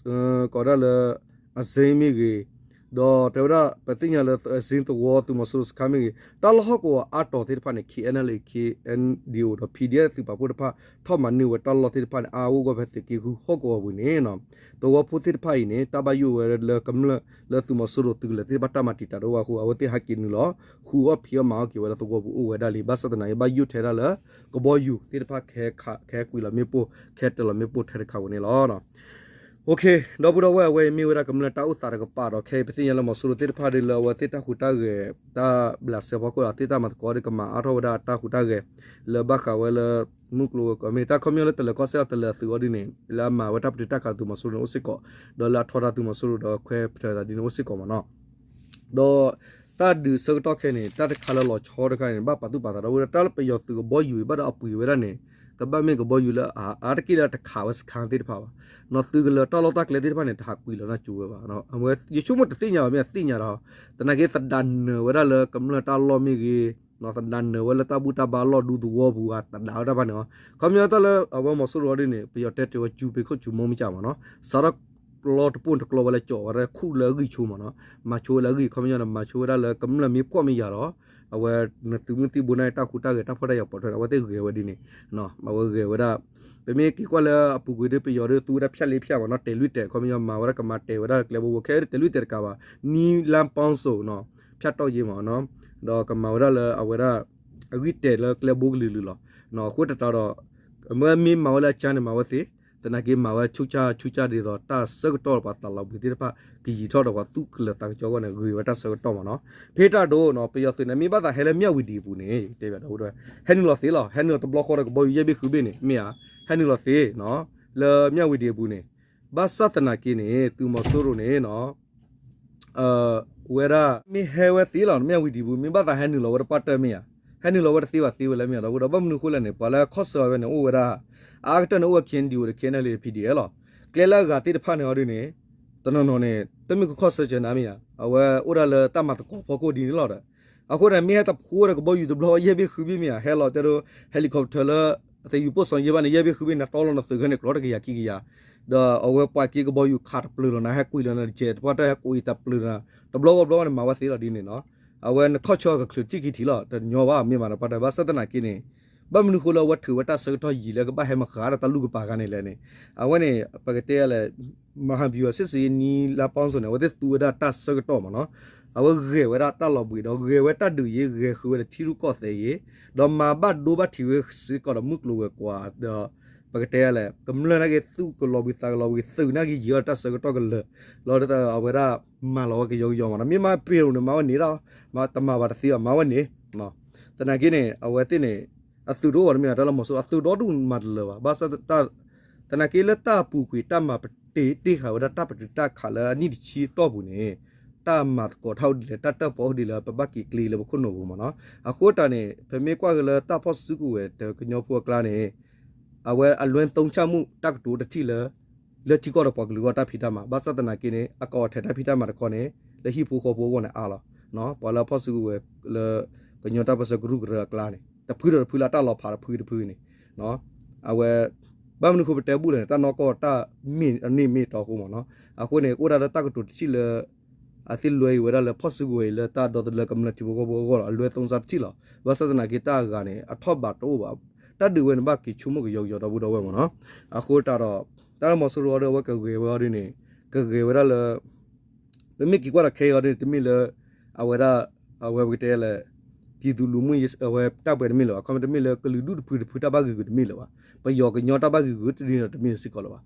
ကိးဒၣ်လၢ အစ့မ့ၢ်ဂ့ၤ ဒီးတဲဝဲဒၣ် ပသ့ၣ်ညါလၢ စ့သဝီသုးမီၤစိရိၤစခါမ့ၢ်ဂ့ၤ တၢ်လီၢ်ဟီၣ်ကဝီၤအါတီၤသ့ၣ်တဖၣ်န့ၣ် K N L A K N D O ဒီး P D F သုးပာ်ဖှိၣ်တဖၣ် ထီၣ်မၤန့ၢ်ဝဲတၢ်လီၢ်သ့ၣ်တဖၣ်န့ၣ် အါအိၣ်ဂီၢ်ဖဲသုးက့ဃုဟီၣ်ကဝီၤပူၤန့ၣ် သဝီဖိသ့ၣ်တဖၣ်အံၤန့ၣ် တၢ်ဘၣ်ယိၣ်ဝဲလၢကမျၢၢ်လၢသုးမီၤစိရိၤသုးကလၢၤသ့ၣ်တဖၣ်တၢ်မၤတံာ်တာ်တအိၣ်ဘၣ်အဃိ အဝဲသ့ၣ်ဟးက့ၤနုာ်လီၤ ဃုအီၣ်ဖံးအီၣ်မၤအီၣ်က့ၤဝဲလၢသဝီပူၤ အိၣ်ဝဲဒၣ်လံ ဘၣ်ဆၣ်သနာ်က့ ဘၣ်ယိၣ်ထဲဒၣ်လၢ ကဘီယူၤသ့ၣ်တဖၣ် ခဲကွံာ်လီၤမ့ၣ်ပိၢ် ခဲတၢၤလီၤမ့ၣ်ပိၢ်ထဲတခါဝဲန့ၣ်လီၤ. ဒီပုၢ်ဒီဝဲၢ် အဝဲအံၤမ့ၢ်ဝဲဒၣ်ကမျၢၢ်တၢ်အိၣ်သးတကပၤဒီး ခဲအံၤပသ့ၣ်ညါလၢမီၤစိရိၤသ့ၣ်တဖၣ်ဒီးလၢအဝဲသ့ၣ်တၢ်ဟူးတၢ်ဂဲၤ တၢ်ဘျးစဲဖီခိၣ်ဒီးသ့ၣ်တၢ်မၤသကိးဒီးကမၤအါထီၣ်ဝဲဒၣ်တၢ်ဟူးတၢ်ဂဲၤ လၢဘၣ်ဃးဝဲလၢ မုၢ်ကျိၤဝဲၤကွာ်မ့ၢ် တၢ်ခီပညီလၢတလၢၤကီၢ်စဲၣ်အတလၢၤအသုးအီၤဒ်န့ၣ် လၢအမၤဝဲတၢ်ပတုာ်တၢ်ခးသုးမီၤစိရိၤန့ၣ်အိၣ်စ့ၢ်ကီး ဒီးလၢအထီဒါသုးမီၤစိရိၤဒီးခွဲးပတၢၤသးဒ်န့ၣ်အိၣ်စ့ၢ်ကီးမ့ၢ်နီၤ ဒီးတၢ်ဒုးဆၢကတီၢ်ခဲအံၤန့ၣ် တၢ်တခါလၢလီၤဆီတခါန့ၣ် ဘၣ်ပာ်သူၣ်ပာ်သးဒီးဝဲဒၣ်တၢ်လၢပယီၤသုးကဘီယူၤအံၤ ဘၣ်ဒီးအပှ့ၤဝဲဒၣ်န့ၣ် ကဘၣ်မ့ၢ်ကဘီယူၤလၢအါတက့ၢ်လၢတခးဝဲစခါသ့ၣ်တဖၣ်ဘၣ်. နီၢ်သုးကလၢၤတၢ်လီၢ်တၢ်ကျဲသ့ၣ်တဖၣ်န့ၣ် တဟးကွံာ်လီၤနၢ်ကၠိဝဲဘၣ်. ယဆိကမိၣ်တသ့ၣ်ညါဘၣ် မ့ၢ်အသ့ၣ်ညါဒီး သနာ်က့သဒါနၢၤဝဲဒၣ်လၢကမျၢၢ်တၢ်လီၢ်မ့ၢ်ဂ့ၤ သဒါနၢၤဝဲလၢတၢ်ဘူၣ်တၢ်ဘါလီၢ်ဒူသဝီပူၤ သဒါဝဲတၢ်ဖၣ်န့ၣ်လီၤ. ခီပညီတၢ်လၢအဝဲမီၤစိရိၤအီၤဒ်န့ၣ် ပယီၤတဲတ့ၢ်ဝဲ ကၠူပ့ခိၣ်ကၠူမိၢ်မ့ၢ်ကၢ်မ့ၢ်နီၤ စးထီၣ်လီတပိၢ်တကျီဝဲလၢကၠီဝဲဒၣ်ခူၣ်လၢအဂံၢ်ဆိမ့ၢ်နီၤ မၤဆိဝဲလၢအဂံၢ် ခီပညီန့ၣ် မၤဆိဝဲဒၣ်လၢကမျၢၢ်မ့ၢ်ဖှီၣ်မ့ၢ်ယာ်ဒီး အဝဲနသုးမုၢ်သံၣ်ဘိန့ၣ် တၢ်ဟူးတၢ်ဂဲၤတၢ်ဖှီၣ်တၢ်ယာ်ပိာ်ထွဲန့ၣ် အဝဲသ့ၣ်ဂဲၤဝဲဒ်န့ၣ် အဝဲဂဲၤဝဲဒၣ် ပမ့ၢ်က့ၤကွၢ်လၢအပူၤကွံာ်ဒီး ပယီၤဒီးသူဝဲဒၣ်ဖၠၣ်လ့ဖၠၣ်မ့ၢ်နီၤ တဲာ်လွံၢ်တဲာ် ခီပညီမၤဝဲဒၣ်ကမၤတဲာ်ဝဲဒၣ်ကျဲဘိဘိ ခဲအံၤတတဲာ်လွံၢ်တဲာ်တကးဘၣ် နံလါပီစိၤနီၤ ဖၠၣ်တီၢ်ယ့မ့ၢ်နီၤ ဒီးကမၤဝဲဒၣ်လၢအဝဲဒၣ် အဂံၢ်တဲာ်လၢကျဲဘိကလုာ်လုာ်လီၤ. အဃိသတးဒီး မ့ၢ်မၤဝဲလၢအကၠါန့ၣ် မၤဝဲသ့, သနာ်က့မၤဝဲဆူၣ်ဆါဆူၣ်ဆါဒ်သိး တၢ်ဆၢကတီၢ်ပှၤသးလီၤဘှံးသ့ၣ်တဖၣ် ကယံာ်ထီၣ်ဒီးပှၤသူၣ်ကလၢၤသးကစီၣ်အဂီၢ်န့ၣ် ဂ့ၤဝဲတၢ်ဆၢကတီၢ်မ့ၢ်နီၤ. ဖဲတၢ်ဒိနီၤ ပယီၤသုးန့ၣ် မ့ၢ်ဘၣ်သးဟဲလၢမၠၣ်ဝံၤဒံးအပူၤန့ၣ် ယတဲဘၣ်ဒီး ဟဲနုာ်လီၤသ့လီၤ. ဟဲနုာ်လီၤတဘျီဃီဒီးကဘီယူၤယဲၢ်ဘ့ၣ်ဃုဘ့ၣ်န့ၣ် မ့ၢ်ဧါ, ဟဲနုာ်လီၤသ့နီၤ လၢမၠၣ်ဝံၤဒံးအပူၤန့ၣ် ဘၣ်ဆၣ်သနာ်က့န့ၣ် သုးမီၤစိရိၤန့ၣ်နီၤ ဝဲဒၣ် မ့ၢ်ဟဲဝဲသ့လီၤ မၠၣ်ဝံၤဒံးပူၤ မ့ၢ်ဘၣ်သးဟဲနုာ်လီၤဝဲတပှၢ်တၢၢ်မ့ၢ်ဧါ, ဟဲနုာ်လီၤဝဲတသ့ဘၣ်သ့ဝဲလၢမ့ၢ်ဧါ ဒီပုၢ်ဒီဝဲၢ် ဘၣ်မနုၤအဃိလဲၣ်န့ၣ် ပှၤလၢခီၣ်ဆၢအီၤဝဲန့ၣ် အိၣ်ဝဲဒၣ် အါကတၢၢ်န့ၣ် အိၣ်ဝဲ K N D O ဒီး K N L A P D F လီၤ. ကျဲလၢအဂၤသ့ၣ်တဖၣ်န့ၣ်အီၤဒ်န့ၣ် တနီၤနီၤန့ၣ် တမ့ၢ်ကခီၣ်ဆၢကၢၤနၤမ့ၢ်ဧါ, အဝဲအိၣ်ဒၣ်လၢတၢ်မၤသကိးဖီခိၣ်ဒ်န့ၣ်လီၤဒီး အဃိန့ၣ် မ့ၢ်ဟဲတဖိဒီးကဘီယူၤတဘျီယဲၢ်ဘ့ၣ်ဃုဘ့ၣ်မ့ၢ်ဧါ, ဟဲလီၤတဲဒိ helicopter လၢ သယုၢ်ပိၢ်စီၤယ့ဘၣ်န့ၣ် ယဲၢ်ဘ့ၣ်ဃုဘ့ၣ်န့ၣ် တီလီၤနသုးခဲန့ၣ် ကြီတကယၤခံကယၤ ဒီးအဝဲပှၤက့ၤကဘီယူၤခးတပျုာ်လီၤနၤ ဟဲကွံာ်လီၤနၤတကဲး တပှၢ်တၢၢ်ဟဲကွံာ်တပျုာ်လီၤနၤ တဘျီဂီၢ်ဘျီဂီၢ်န့ၣ် မၤဝဲသ့လီၤဒ်န့ၣ်နီၤ. အဝဲနခီၣ်ဆၢအီၤကချုးထံၣ်ခံထံၣ်လီၤ တညီဘၣ် မ့ၢ်မးန့ၣ် ပှၤတဘၣ်ဆၣ်သနာ်က့န့ၣ် ဘၣ်မနုၤဃိလၢအဝဲထုးဝဲတၢ်ဆၢကတီၢ်ယံာ်လၢကဘၣ်ဟဲမၤဃးတၢ်လူၢ်ကပာ်ခါန့ၣ်လဲၣ်န့ၣ် အဝဲန့ၣ် ပကတဲလဲၣ် မဟာဗျူဟာစစ်ဆင်ရေး နံလါပီစိၤန့ၣ် အဝဲသ့ၣ်သူဝဲဒၣ်တၢ်ဆၢကတီၢ်မ့ၢ်နီၤ. အဝဲဂဲၤဝဲဒၣ်တၢ်လီၤဘှံးဒီး ဂဲၤဝဲတၢ်ဒုးယ့ ဂဲၤဃုာ်ဝဲဒီးထံရူၢ်ကီၢ်သဲးယ့ ဒီးမၤဘၣ်ဒိဘၣ်ထံးဝဲစ့ၢ်ကီးဒီးမုၢ်ကျိၤဝဲၤကွာ်ဒီး ပကတဲလဲၣ် ကမျၢၢ်နာ်က့ သူၣ်ကလီၤဘှံးသးကလီၤဘှံး သုးနာ်က့ယံာ်အီၤတၢ်ဆၢကတီၢ်ကလၢာ် လီၤအဝဲဒၣ် မၤလီၤဝဲကယီကယီမ့ၢ်နီၤ. မ့ၢ်မၤပ့ၤရိၤန့ၣ် မၤဝဲန့ၣ်ဒီး တမၤဘၣ်တသ့ဘၣ် မၤဝဲန့ၣ် သနာ်က့န့ၣ် အဝဲသ့ၣ်န့ၣ် အသုးတအိၣ်ဘၣ်တမ့ၢ် တၢ်လၢမီၤစိရိၤ အသုးဒီဒူၣ်မၤတလၢာ်ဘၣ် ဘၣ်ဆၣ် သနာ်က့လၢတၢ်အပူၤကွံာ် တၢ်မၤပတ့ၢ်တ့ၢ်ဃာ်ဝဲဒၣ်တၢ်ပတုာ်တၢ်ခးလၢအနံၣ်တဆံအတီၢ်ပူၤန့ၣ် တၢ်မၤသကိးတၢ်အိၣ်ဒ်လဲၣ် တၢ်တၢၣ်ပီၣ်အိၣ်ဒ်လဲၣ် ပဘၣ်က့ၤကျ့လၢပခိၣ်နူာ်ပူၤမ့ၢ်နီၤ. အဃိတၢ်န့ၣ် ပမ့ၢ်ကွၢ်က့ၤလၢတၢ်ဖီၣ်စုကဝဲၤတကညီဖိအကျါန့ၣ် အဝဲအလွဲသုံးချမှု တၢ်ကတိၤတထံၣ်လၢ လၢထံကီၢ်ဒီးပှၤကလုာ်အဂီၢ်တၢ်ဖံးတၢ်မၤ ဘၣ်ဆၣ်သနာ်က့န့ၣ် အကအီၣ်ထဲးတၢ်ဖံးတၢ်မၤတခီန့ၣ် လၢဟံၣ်ဖိဃီဖိအဂီၢ်န့ၣ်အါလီၤ. ပှၤလၢအဖီၣ်စုကဝဲၤလၢ ကညီတၢ်ပၢၢ်ဆၢကရူၢ်ကရၢအကျါန့ၣ် တဖုဒီးတဖုလၢတၢ်လီၤဖးတဖုတဖုန့ၣ် အဝဲ ဘၣ်မနုၤဃိပတဲဘူၣ်လဲၣ်န့ၣ် တၢ်နီၢ်ကီၢ်တၢ်မ့ၢ်အန့ၣ်မ့ၢ်တီအဃိမ့ၢ်နီၤ. အဃိန့ၣ် အိၣ်ဒၣ်လၢတၢ်ကတိၤတထံၣ်လၢ အသ့ၣ်လွဲအံၤဝဲဒၣ်လၢဖီၣ်စုကဝဲၤအံၤလၢတၢ်ဒီသဒၢကမျၢၢ်ထံဖိကီၢ်ဖိအဂီၢ်လီၤ. အလွဲသုံးစားတထံၣ်လီၤ. ဘၣ်ဆၣ်သနာ်က့တၢ်အဂၤန့ၣ် အထီၣ်ဘးတအိၣ်ဘၣ်. တၢ်ဒုးဝဲန့ၣ် ဘၣ်က့ၤဆိကမိၣ်ကယီကယီဒီပုၢ်ဒီဝဲၢ်မ့ၢ်နီၤ. အဃိတၢ်ဒီး တၢ်လၢမီၤစိရိၤအီၤဒီး အဝဲကဂဲၤဝဲအီၤဒ်န့ၣ် ကဂဲၤဝဲဒၣ်လၢ ပမ့ၢ်က့ၤကွၢ်ဒီးခဲအံၤအီၤဒ်န့ၣ် တမ့ၢ်လၢ အဝဲဒၣ် အဝဲပကတဲလၢ ပြည်သူ့လူမှုရေး အဝဲတၢ်ပှဲၤတမ့ၢ်လၢၤဘၣ်. ခီမ့ၢ်တမ့ၢ်လၢကလုာ်ဒူၣ်တဖုတဖုတၢ်ဘၣ်ဂံာ်ဂူာ်တမ့ၢ်လၢၤဘၣ်. ပယီၤကညီတၢ်ဘၣ်ဂံာ်ဂူာ်တဒ်န့ၣ်တမ့ၢ်စ့ၢ်ကီးလၢၤဘၣ်.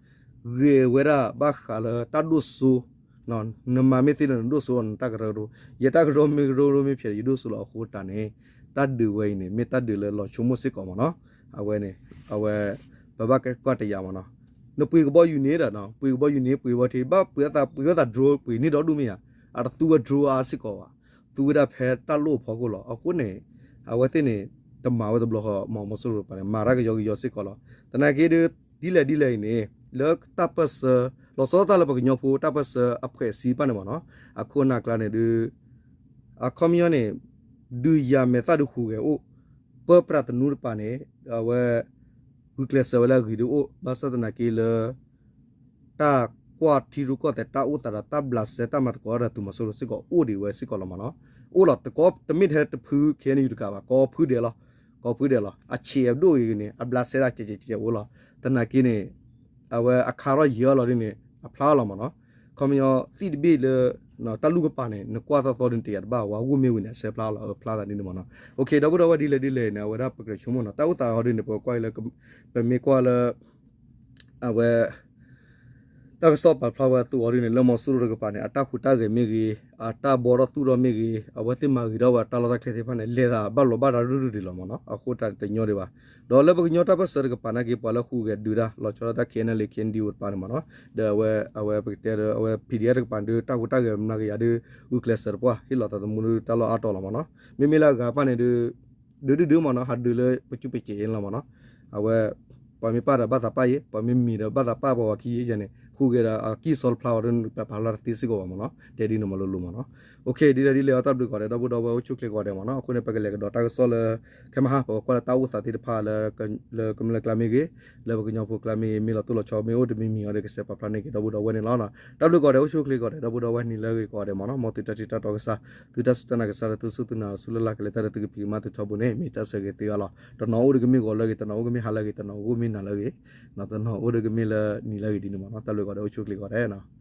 ဂဲၤဝဲဒၣ်ဘၣ်ဃးလၢတၢ်ဒိၣ်စိ နမၤမ့ၢ်သ့ဒီးနဒိၣ်စိလီၤနတၢ်ကရၢကရိ, ယတၢ်ကရၢမ့ၢ်ကရၢကရိမ့ၢ်ဖျဲးဒီးယဒိၣ်စိလီၤအဃိတၢ်န့ၣ် တၢ်ဒုးဝဲအံၤန့ၣ် မ့ၢ်တၢ်ဒုးလၢလီၤဆိကမိၣ်စ့ၢ်ကီးမ့ၢ်နီၤ. အဝဲန့ၣ် အဝဲ ပဘၣ်ကကွၢ်တယာ်မ့ၢ်နီၤ. နပှ့ၤကဘီယူၤန့ၣ်ဒီး ပှ့ၤကဘီယူၤန့ၣ် ပှ့ၤဝဲထံ ဘၣ်ပှ့ၤအသးပှ့ၤဝဲသး drone ပှ့ၤန့ၢ်ဒီဒူၣ်မ့ၢ်ဧါ, အတသူဝဲ drone အါစ့ၢ်ကီးဘၣ်, သူဝဲဒၣ်ဖဲတၢ်လိၣ်အဖီခိၣ်လီၤ. အဃိန့ၣ် အဝဲသ့ၣ်န့ၣ် တမၤဝဲတဘျီဃီ မီၤစိရိၤတကပၤန့ၣ် မၤတၢ်ကယီကယီစ့ၢ်ကီးလီၤ. သနာ်က့ဒီး ဒ်လဲၣ်ဒ်လဲၣ်အံၤန့ၣ် လၢတၢ်ပၢၢ်ဆၢ လီၤဆီဒၣ်တၢ်လၢပှၤကညီဖိတၢ်ပၢၢ်ဆၢအဖှဲးစံပၢ်န့ၣ်မ့ၢ်နီၤ, အခိၣ်အနၢ်ကျါန့ၣ်ဒီး အခီပညီန့ၣ် ဒုးယၤမဲာ်သၣ်ဒုးဟူးဂဲၤအိၣ်, ပၢပြးသနူတကပၤန့ၣ် အဝဲ ဂုာ်ကျဲးစၢးဝဲလၢအဂ့ၤဒုးအိၣ် ဘၣ်ဆၣ်သနာ်က့လၢ တၢ် ပှၤထံရူၢ်ကီၢ်သဲးတၢ်အိၣ်သးဒီးတၢ်ဘျးစဲတၢ်မၤသကိးဒီးသုးမီၤစိရိၤစ့ၢ်ကီးအိၣ်ဒံးဝဲစ့ၢ်ကီးလီၤမ့ၢ်နီၤ. အိၣ်လီၤ တကီတမ့ၢ်ထဲတဖု ခ့ၣ်အဲၣ်ယူၣ် တကးဘၣ် ကိးဖုဒဲးလီၤ. ကိးဖုဒဲးလီၤ. အဆံးအဒိၣ်ဂ့ၤဂ့ၤန့ၣ် အဘျးစဲဒၣ်ကဲးကဲးကဲးအိၣ်လီၤ. သနာ်က့န့ၣ် အဝဲအခါထီၣ်ယံာ်အါလီၤဒ်န့ၣ် အဖျါအါလီၤမ့ၢ်နီၤ. ခီပညီသ့ၣ်တဘ့ၣ်လၢ တၢ်လူၢ်ကပၤန့ၣ် နကွၢ်သီသီဒ်န့ၣ်တယာ်တဘၣ် ဝဲဂိၢ်မ့ၢ်ဝံၤန့ၣ် အဆၢဖျါအါလီၤ အဖျါသးဒ်န့ၣ်မ့ၢ်နီၤ. ဒီပုၢ်ဒီဝဲၢ်ဒ်လဲၣ်ဒ်လဲၣ်န့ၣ် အဝဲဒၣ်ပကြၢးဆိကမိၣ်နီၤ တၢ်အိၣ်သးအီၤဒ်န့ၣ် ပကွၢ်လၢ ပမ့ၢ်ကွၢ်လၢ အဝဲ တၢ်ကစီၣ်ပာ်ဖျါဝဲအသိးအီၤဒ်န့ၣ် လၢမီၤစိရိၤတကပၤန့ၣ် အတၢ်ဟူးတၢ်ဂဲၤမ့ၢ်ဂ့ၤ အတၢ်ဘှီထီၣ်သူၣ်ထီၣ်မ့ၢ်ဂ့ၤ အဝဲသ့ၣ်မၤဂ့ၤထီၣ်ဝဲတၢ်လီၢ်တၢ်ကျဲသ့ၣ်တဖၣ်န့ၣ် လဲၤသးဘၣ်လီၤဘၣ်တၢ်ဒိၣ်ဒိၣ်ဒံးလီၤမ့ၢ်နီၤ. အဃိတၢ်တညီဒံးဘၣ်. ဒီးလၢပကညီတၢ်ပၢၢ်ဆၢတကပၤနာ်က့ ပှၤလၢဟူးဂဲၤဒုးတၢ်လီၤဆီဒၣ်တၢ် ခ့ၣ်အဲၣ်ယူၣ် ခ့ၣ်အဲၣ်ယူၣ် တပၤန့ၣ်မ့ၢ်နီၤ. ဒီးအဝဲ အဝဲပကတဲဒီး အဝဲ ပီၣ်ဒံၣ်အါ တကပၤဒုး တၢ်ဟူးတၢ်ဂဲၤမနၤကယၤဒုး ဂုာ်ကျဲးစၢးတပှၢ် ဟ့ၣ်လီၤသးသမူဒုးတၢ်လီၢ်အါတီၤလီၤမ့ၢ်နီၤ. မ့မ့ၢ်လၢအဂၤတဖၣ်န့ၣ်ဒုး ဒုးဒုးဒုးမ့ၢ်နီၤ ဟးဒုးလၢပကၠူပကၠ့အံၤလီၤမ့ၢ်နီၤ. အဝဲ ပှၤမ့ၢ်ပာ်ဒီးဘၣ်သးပာ်ယဲ ပှၤမ့ၢ်မံၤဒီးဘၣ်သးပာ် ပှၤဝၤခံယဲန့ၣ် ဟူးဂဲၤဒီးအကံၢ်အစီတဖျါအီၤဒ်န့ၣ် ပာ်ဖျါလၢတသ့စ့ၢ်ကီးဘၣ်မ့ၢ်နီၤ. တဲဒ်န့ၣ်မ့ၢ်လိၤလိၤမ့ၢ်နီၤ. အိၣ်ခ့ ဒ်လဲၣ်ဒ်လဲၣ်အီၤ တၢ်ဘျုးကိးဂၤဒဲး ဒီပုၢ်ဒီဝဲၢ်အိၣ်ဆူၣ်အိၣ်ချ့ကိးဂၤဒဲးမ့ၢ်နီၤ. အဃိန့ၣ် ပကလဲၤကဒီးတၢ်ကစီၣ်လၢ ခဲမဟါ ပကကွၢ်လၢတၢ်အိၣ်သးသ့ၣ်တဖၣ်လၢ လၢကမျၢၢ်ကျါမ့ၢ်ဂ့ၤ လၢပကညီဖိကျါမ့ၢ်ဂ့ၤ မ့ၢ်လီၤတိၢ်လီၤဆီမ့ၢ်အိၣ်တမံၤမံၤအီၤဒီး ကစဲးပာ်ဖျါန့ၢ်က့ၤဒီပုၢ်ဒီဝဲၢ်န့ၣ်လီၤ. တၢ်ဘျုးကိးဂၤဒဲး အိၣ်ဆူၣ်အိၣ်ချ့ကိးဂၤဒဲး ဒီပုၢ်ဒီဝဲၢ်နံၤလၢအဂ့ၤကိးဂၤဒဲးမ့ၢ်နီၤ. မ်သုတၢ်ထံၣ်တၢ်တီကစၢ် သုတၢ်စူၢ်တၢ်နာ်ကစၢ်ဒီးသုစူၢ်သုနာ်လီၤဆူလၢ်လၢ်ကလဲၤတၢ်ဒီးသုကဖံးကမၤသုထီဘိန့ၣ် မ့ၢ်တၢ်ဆၢဂ့ၤသုအါလီၤ. တနီၤအိၣ်ဒီးကမ့ၢ်ဂီၤလၢအဂ့ၤ တနီၤအိၣ်ကမ့ၢ်ဟါလၢအဂ့ၤ တနီၤအိၣ်ကမ့ၢ်နၤလၢအဂ့ၤ တနီၤအိၣ်ဒီးကမ့ၢ်လၢနံၤလၢအဂ့ၤဒ်န့ၣ်မ့ၢ်နီၤ. တၢ်ဘျုးကိးဂၤဒဲး အိၣ်ဆူၣ်အိၣ်ချ့ကိးဂၤဒဲးနီၤ.